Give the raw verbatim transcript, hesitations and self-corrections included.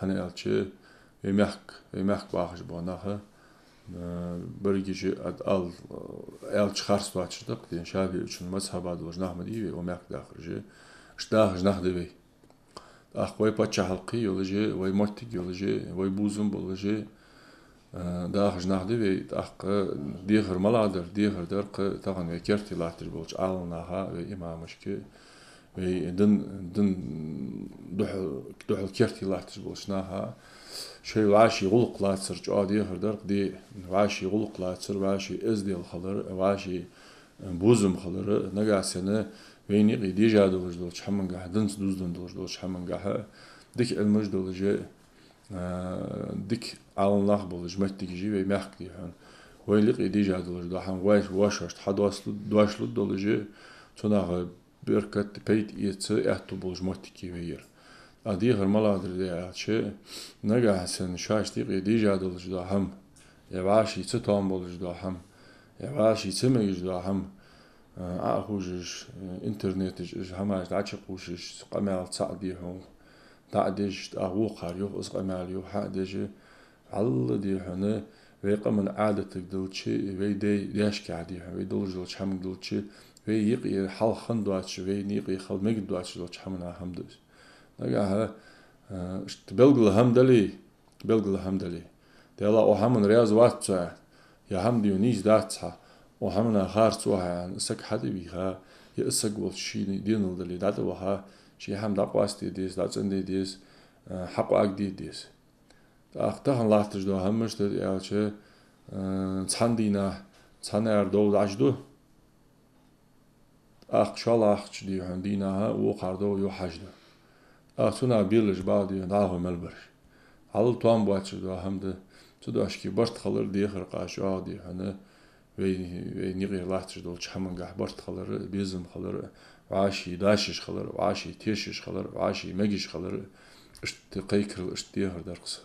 ХӀана аьлча, вай мехка, вай мехка бахаш бола нах, э, берригаш а ад ал, э, аьлча харц доацаш да-кх, ден ШафиӀийчун мазхӀаба долаш нах ма дий вай, укх мехка дахараш. Иштта дахаш нах да вай. ТӀаккха вай паччахьалкхе йолаш, вай моттиг йолаш, вай бувзам болаш, э, дахаш нах да вай, тӀаккха дехар малагӀа дар, дехар дар-кх тахан вай керте латташ болча Ӏаламнаха, вай имамашка, вай дин, дин духьал, духьал керте латташ болча наха, шоай вӀаший гӀулакх лацар чӀоагӀа дехар дар-кх, де, вӀаший гӀулакх лацар, вӀаший эздел хилар, вӀаший бувзам хилар, нагахьа санна вайна юкъе дийша долаш долча хӀамангахьа, динца дувзаденна долаш долча хӀамангахьа, дика Ӏилмаш долаш, а, дика Ӏаламнах болаш моттигаш я вай мехка, дий хьона. Вайна юкъе дийша долаш дола хӀама вай вошашта хьадоашлу-, доашлургдолаш, цунах беркат, пайда эца аьттув болаш моттиг я вай ер. ТӀаккха дехар малагӀа дар де аьлча, нагахьа санна шоашта юкъе дийша долаш дола хӀама, е вӀаший цатоам болаш дола хӀама, е вӀаший ца мегаш дола хӀама, а, Ӏохувшаш, э, интернета чу уж хӀамаш дӀачукхувшаш, къамаьл цаӀ, дий хьона, дӀа а деш, тӀаккха вокхар юха из къамаьл юха хьа а деш, вӀалла, дий хьона, вай къаман Ӏадатага диллача, вай дай-даьшкахьа, дий хьона, вай долаш долча хӀамага диллача, вай юкъе хьалха хинна доацаш, вайна юкъе хила мегаргдоацаш долча хӀаманах хӀама да из. Нагахьа, э, иштта белгала хӀама дале, белгала хӀама дале. Даьла, укх хӀаманна раьза вац со, е хӀама, дий хьона, нийса дац хьа, укх хӀаманна харц ва хьо, аьнна, саг хьатӀавийха, е из саг волча ший денал дале, дӀатӀаваха, ший хӀама дӀакъоастаде деза, дӀацӀенде деза, э, хьакъоагаде деза. ТӀаккха тахан латташ дола хӀама мишта да аьлча, э, цхьан дийнахьа цхьаннара дов дӀачуду, тӀаккха шоллагӀча, дий хьона, дийнахьа вокхар дов юхахьажду. ТӀаккха цунах белаш бала, дий хьона, дӀахо мел бараш. Вӏалла тоам боацаш дола хӀама да. Цу дошке барт хилар дехар къа чӀоагӀа, дий хьона, вай, вайна юкъе латташ долча хӀамангахьа барт хилар, безам хилар, вӀаший дашаш хилар, вӀаший тешаш хилар, вӀаший мегаш хилар, иштта кхайкарал, иштта дехар дар-кх са.